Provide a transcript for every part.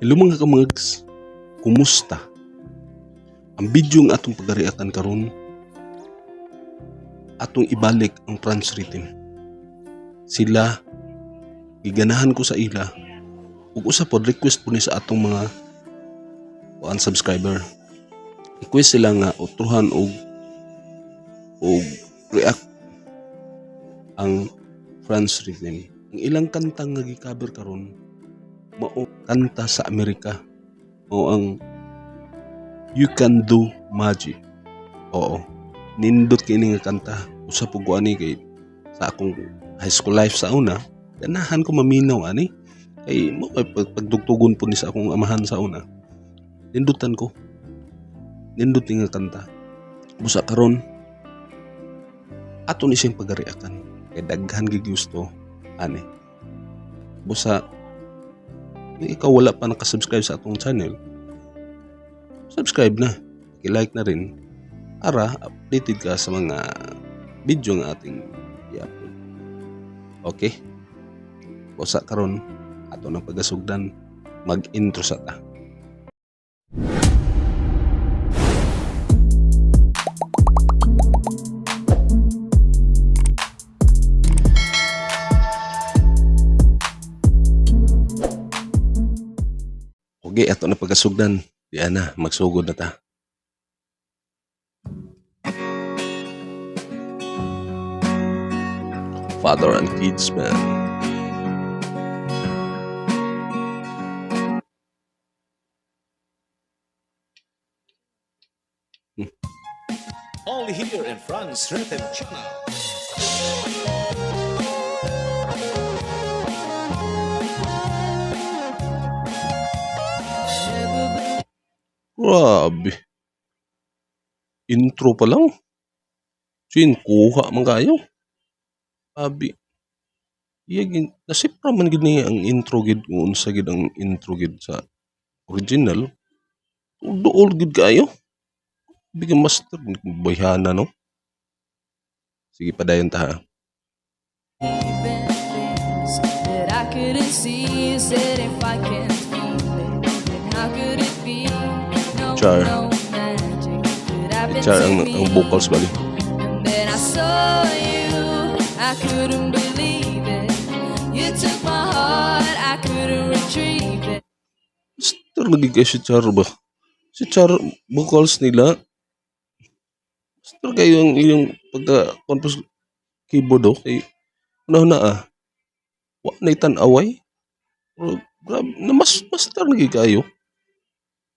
Hello, mga kamags, kumusta? Ang video nga atong pagreactan karon, atong ibalik ang Franz Rhythm. Sila, giganahan ko sa ila ug usa pod request po ni sa atong mga kuan subscriber. Request sila nga utruhan og react ang Franz Rhythm. Ang ilang kanta nga gi-cover karon mao kanta sa Amerika o ang "You Can Do Magic". Oo. Nindot kini nga kanta. Usa pud ko ani kay sa akong high school life sa una, ganahan ko maminaw ani. Kay mo kay pagdugtugon po ni sa akong amahan sa una. Nindutan ko. Nindot ni nga kanta. Busa karon ato ni siyang pagareactan kay daghan gid gusto ani. Busa kung ikaw wala pa nakasubscribe sa atong channel, subscribe na. I-like na rin para updated ka sa mga video nga ating i-upload. Okay? Busa karon ato nang pagasugdan, mag-intro sa ta. Okay, ato na pagasugdan. Di ana, magsugod na ta. Father and kids, man. Only here in Franz Rhythm Channel. Grabe. Intro pa lang. Chin, kuha man kayo. Abi. Iya gin nasipra man gid niya ang intro gid kung unsa gid ang intro gid sa original. Duol gid kaayo. Bigyan master bayhana, no. Sige, padayon ta ha. Even things that I couldn't see. You said if I can't feel it, then how could it be? No, Char. No magic could happen Char to ang me. ang vocals bali. And then I saw you, I couldn't believe it. You took my heart, I couldn't retrieve it. Master lagi kay si Char ba? Si Char vocals nila. Master kayo ang iyong pagka compose keyboard, oh, kay una na ah. Wa na tan-away. Pero grabe na mas master lagi kayo.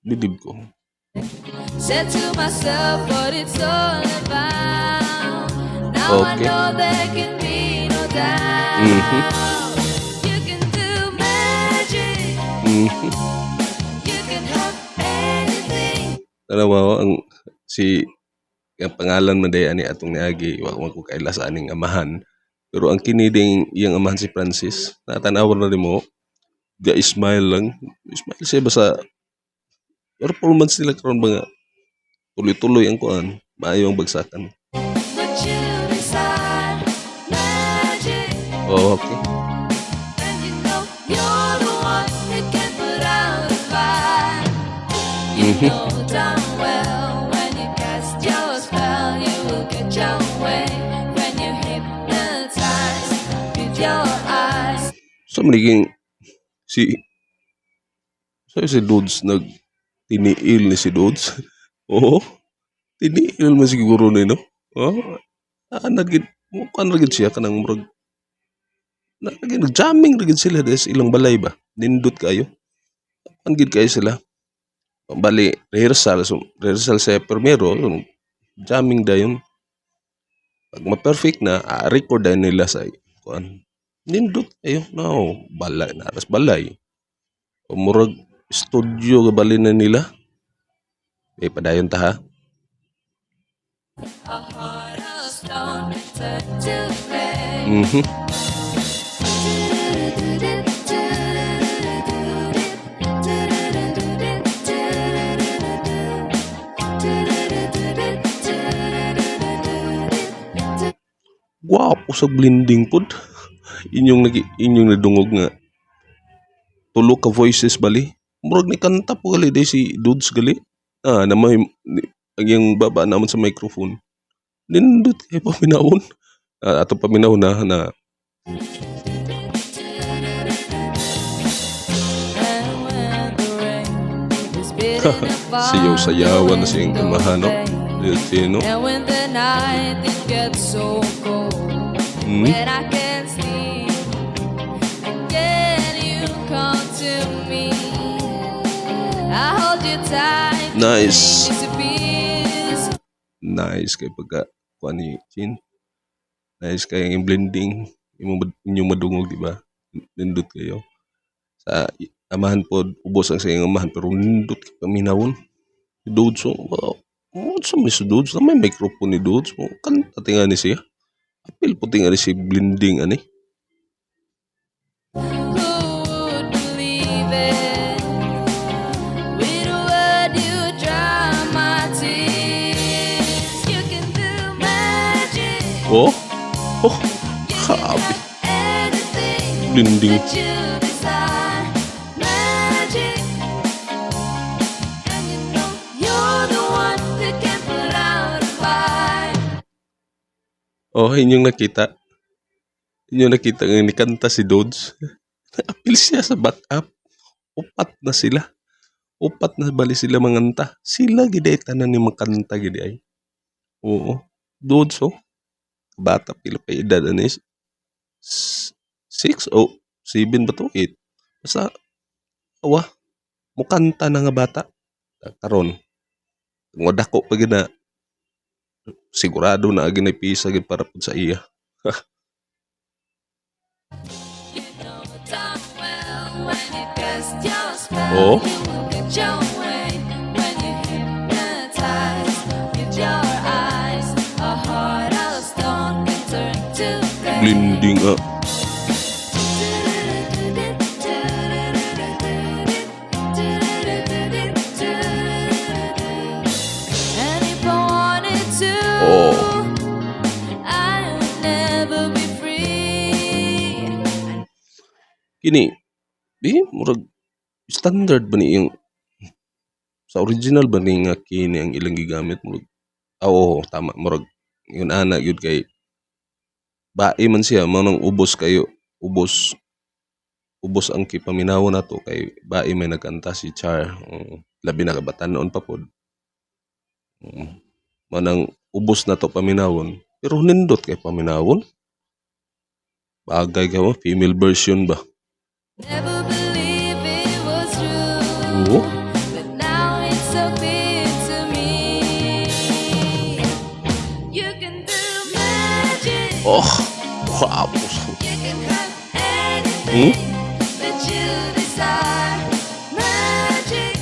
Bilib ko. Said to myself what it's all about. Now I know there can be no doubt. You can do magic. You can have anything. Tanawa ko ang si ang pangalan man day ani atong niagi, wa man ko kaila sa aning amahan. Pero ang kini ding iyang amahan si Francis, natanawa na nimo ga smile lang. Smile siya basta performance nila karon ba nga tuloy-tuloy ang kuan, maayo ang bagsakan. But you decide magic. Oh, okay. And you know you're the one who can put out the fire. You know darn well when you cast your spell, you will get your way when you hypnotize with your eyes. So maniging si so si Dudes nag tiniil ni si Dudes. Oo. Tiniil man siguro ni, no. Oh. Ana gid mo ra gid siya kanang murag na nag-jamming ra gid sila des ilang balay ba. Nindot kayo. An gid kayo sila. Bali rehearsal, so rehearsal sa primero, jamming dayon. Pag ma-perfect na, ah, record dayon nila sa kuan. Nindot kayo, no, balay naras balay. O murag studio bali na nila. Eh, padayon ta ha. A heart of stone turned to clay. Gwapo sa blending pod. Inyong nagi inyong nadungog nga tulo ka voices bali. Murag ni kanta po gali day si Dudes gali. Ah, na may ang iyang baba naman sa microphone. Nindot kay paminawon. Ah, ato paminawon na na And when the rain is bidding upon Sayaw-sayawan na the siyang window amahan, no? pane. Sino? And when the night it gets so cold, when I can't sleep, again you come to me. I hold you tight, the Nice. pain disappears. Nice kay pagka kuan ni Chin. Nice kay ang blending imo inyong madungog, di ba? Nindot kayo. Sa amahan pod ubos ang sa iyang amahan pero nindot kay paminawon. Si Dudes, oh, wow. Unsa man si Dudes? Na may microphone ni Dudes mo. Kanta tingali siya. Apil po tingali si blending ani. Who would believe it? With a word you dry my tears. You can do magic. Oh, You can grabe. Have anything Blending. that you desire. Magic. And you know you're the one who can put out a fire. Oh, inyong nakita. Inyong nakita nga nikanta si Dodds. Apil siya sa backup. Upat na sila. Upat na bali sila manganta. Sila gid ay tanan ni makanta gid ay. Oo. Dodds, oh. Bata pila pa edad ani? 6 o 7 ba to? 8. Basta awa mukanta na nga bata. Karon kung dako pa gid na sigurado na agi na pisa gid para pud sa iya. You know darn well when you cast your spell, Oh. you will get your way. When you hypnotize with your eyes, a heart of stone can turn to clay. Blending ah. And if I wanted to, Oh. I would never be free. Kini di murag standard ba ni yung sa original ba ni nga kini ang ilang gigamit murag, ah, oo, tama, murag yun ana gyud kay bae man siya mao nang ubos kayo, ubos ubos ang kipaminaw nato kay bae may nagkanta si Char. Oo, labi na kabatan-on pa pod. Mao nang ubos na to paminawon pero nindot kay paminawon, bagay ka mo female version ba. Never believe it was true. Oo. But now it's so clear to me. You can do magic. Oh, guwapo. You can have anything that you desire. Magic.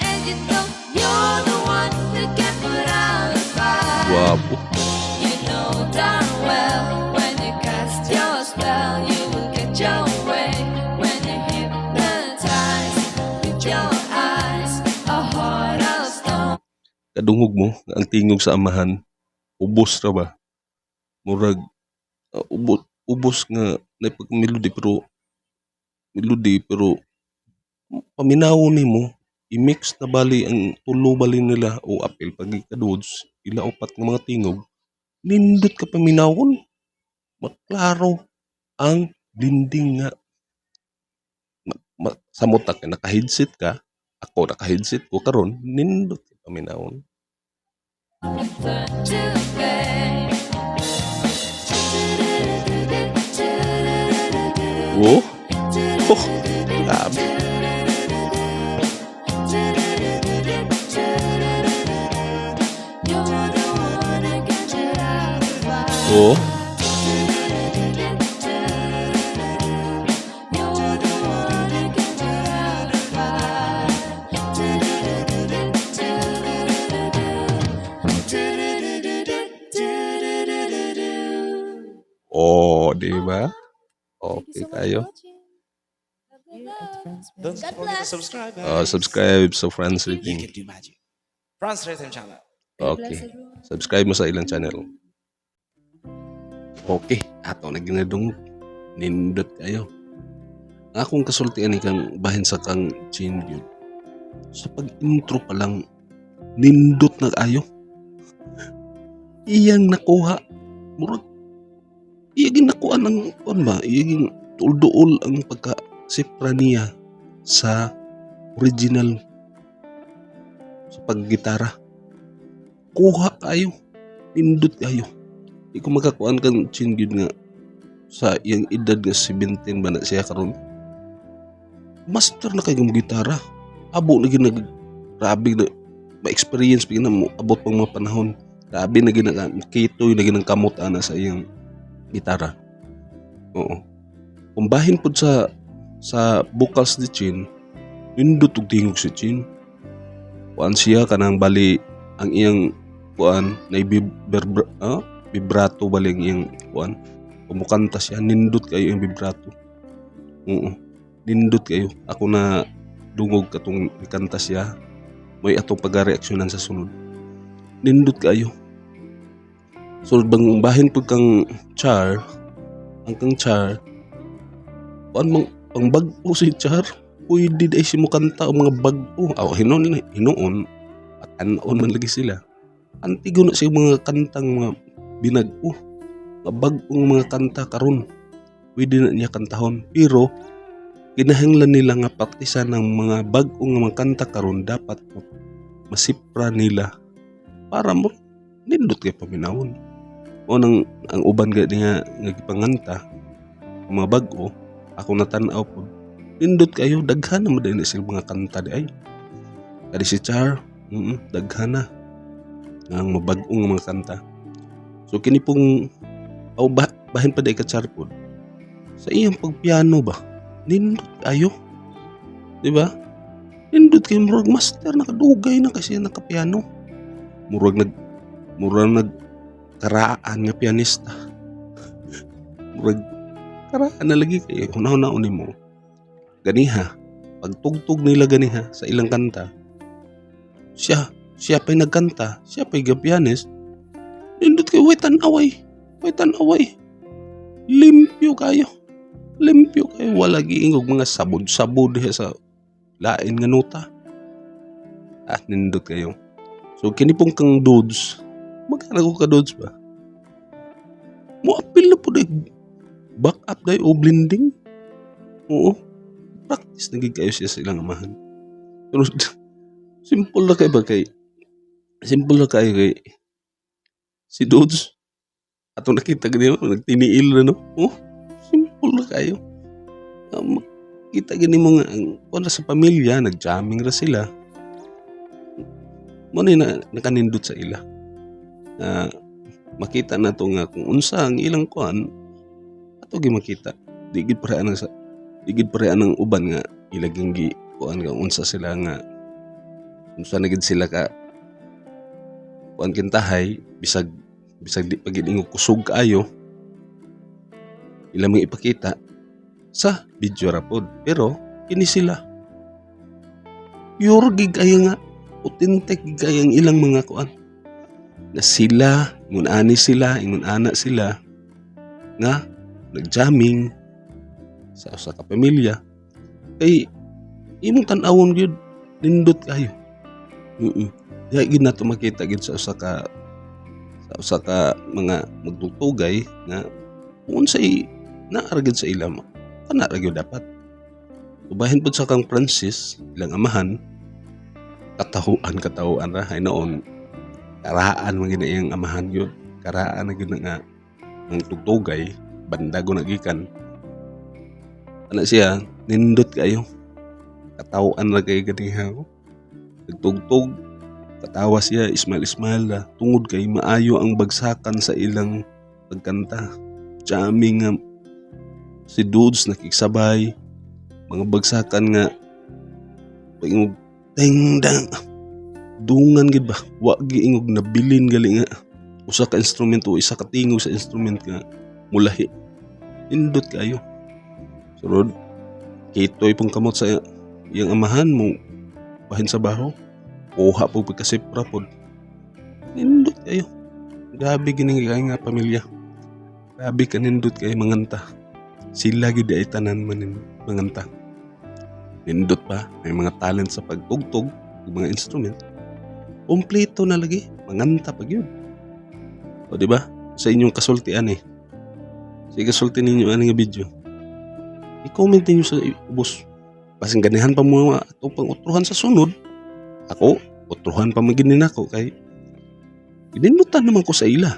And you know you're the one who can put out a fire. Guwapo. You know darn well when you cast your spell, you will get your way. When you hypnotize with your eyes, a heart of stone. Kadungog mo ang tingog sa amahan, ubos ra ba, murag ubos ubos nga naipag melody pero melody pero paminawon nimo i-mix na bali ang tulo bali nila o apil pag ikadudes ila upat nga mga tingog, nindot ka paminawon, maklaro ang blending nga samot na kay naka-headset ka. Ako naka-headset ko karon, nindot kay paminawon. Turn to clay. Oh, grabe. You're the one who can put out the fire. Oh. You're the one who can put out the fire. Oh, di ba? Thank you Okay so much kayo. for watching. Love, love, love. Don't God forget to bless. subscribe, guys. Subscribe sa Franz You Rhythm. can do magic. Franz Rhythm Channel. God bless Okay. everyone. Subscribe mo sa ilang channel. Okay, ato na ginadungog. Nindot kayo. Ang akong kasulti ani kang bahin sa kang Chin gyud. Sa pag-intro pa lang, nindot na kaayo. Iyang nakuha. Murag iyang nakuha ng kuan ba? Iyang duol-duol ang pagka-sipra niya sa original sa paggitara. Kuha kayo. Nindot kayo. Di ko makakuan kang Chin gyud nga sa iyang edad nga 17 ba na siya karon. Master na kay gitara. Abo na gyud nag grabe na ma-experience pa na mo abot pang mga panahon. Grabe na gyud na kitoy na gyud ang kamot ana sa iyang gitara. Oo. Kung bahin pud sa vocals ni Chin, nindot og tingog si Chin. Kuan siya kanang bali ang iyang kuan na vibrato bali ang iyang kuan. Kumukanta siya, nindot kayo yung vibrato. Oo. Nindot kayo. Ako na dungog katong kanta siya. May atong pagareaksyonan sa sunod. Nindot kayo. So bang bahin pud kang Char, ang kang Char, kuan mang pang bag-o si Char. Pwede dai si mo kanta og mga bag-o. Aw hinuon hinuon at anon man lagi sila. Antigo na siya mga kantang mga binag-o. Mga bag-ong mga kanta karon. Pwede na niya kantahon. Pero kinahanglan nila nga praktisan ng mga bag-ong mga kanta karon, dapat masipra nila para mo nindot kay paminawon. O nang ang uban gani nga nga gipanganta ang mga bag-o, ako natan-aw pod, nindot kayo, daghan na man din sila mga kanta di ay. Kadi si Char, daghan na ang mabag-ong mga kanta. So kini pong aw ba, bahin pa day ka Char pod. Sa iyang pagpiano ba, nindot kayo. Di ba? Nindot kayo, murag master, nakadugay na kasi nakapiano. Murag nag karaan nga pianista. Murag karaan na lagi kay hunahuna nimo. Ganiha, pagtugtog nila ganiha sa ilang kanta, siya, siya pa'y nagkanta, siya pa'y gapianist, nindot kayo, way tan-away, way tan-away. Limpyo kayo. Limpyo kayo. Wala giingog mga sabod-sabod diha sa lain nga nota. Ah, nindot kayo. So, kini pong kang Dudes, magkano ko ka Dudes ba? Mo apil na po day, back up day o blending. Oo. Practice na gid kayo siya sa ilang amahan. Pero simple na kay ba kay simple na kayo kay si Dudes ato nakita gani nagtiniil na, no. Oh, simple na kayo. Kita gani mo nga ang wala sa pamilya, nagjamming ra sila mo na nakanindot sa ila na makita na to nga kung unsa ang ilang kuan ato gi makita, di gid pareha ng uban nga ilaging gi kuan nga unsa sila nga unsa na gid sila ka kuan kintahay, bisag bisag di pa gid ingog kusog kaayo ilang mga ipakita sa video ra pod. Pero kini sila, pure gid kayo nga authentic gid kayo ang ilang mga kuan na sila ingon ani sila, ingon ana sila nga nagjamming sa usa ka pamilya kay imong tan-awon gyud, nindot kayo. Diha gid nato makita gid sa usa ka mga magtugtugay nga kung unsay naa ra gyud sa ila, kana ra gyud dapat. Ubahin pud sa kang Francis, ilang amahan, katahuan katahuan ra hay noon, karaan man gid na iyang amahan gyud, karaan na gyud na nga ang tugtugay bandago na gikan ana siya. Nindot kayo, katawan ra kay ganiha ko nagtugtog, katawa siya, smile smile ra tungod kay maayo ang bagsakan sa ilang pagkanta, jamming nga si Dudes nakiksabay mga bagsakan nga pag-ingog ding dang dungan gid ba, wa giingog nabilin gali nga usa ka instrumento o isa ka tingog sa instrument nga mulahi. Nindot kayo. Sunod kitoy pong kamot sa iyang amahan mo bahin sa baho, kuha po pagkasipra pod, nindot kayo. Grabe gining kay nga pamilya, grabe kanindot kayo manganta sila gid ay tanan man. Manganta. Nindot pa, may mga talent sa pagtugtog ug mga instrument. Kompleto na lagi, manganta pa gyud. O, di ba? Sa inyong kasultian eh. Sige, kasulti ninyo ani nga video. I-comment ninyo sa ubos. Basin ganihan pa mo ato pang utruhan sa sunod. Ako, utruhan pa man gid nako kay ginindutan naman ko sa ila.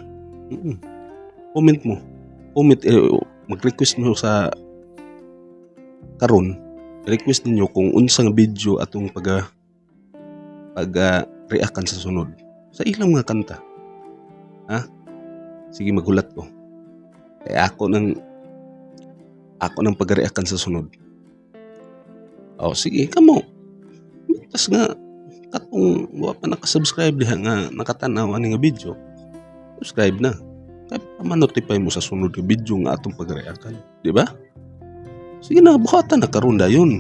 Comment mo. Comment eh, mag-request mo sa karon, request ninyo kung unsa nga video atong pag pag reactan sa sunod sa ilang mga kanta. Ha? Sige, magulat ko. Kaya ako nang pag-reactan sa sunod. O sige, kamo. Tas nga katong wa pa naka-subscribe diha nga nakatanaw ani nga video, subscribe na. Kay para ma-notify mo sa sunod nga video nga atong pag-reactan, di ba? Sige na, buhatan na karon dayon.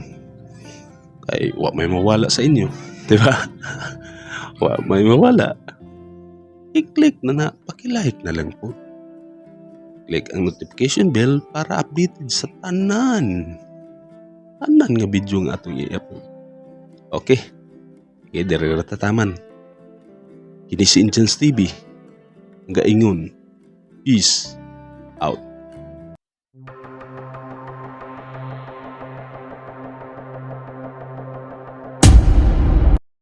Kay wa may mawala sa inyo, di ba? Wa may mawala. I-click na na, paki-like na lang po. Click ang notification bell para updated sa tanan. Tanan nga video nga atong i-upload. Okay. Okay, diri ra tataman. Kini si Inchance TV. Ang gaingon. Peace out.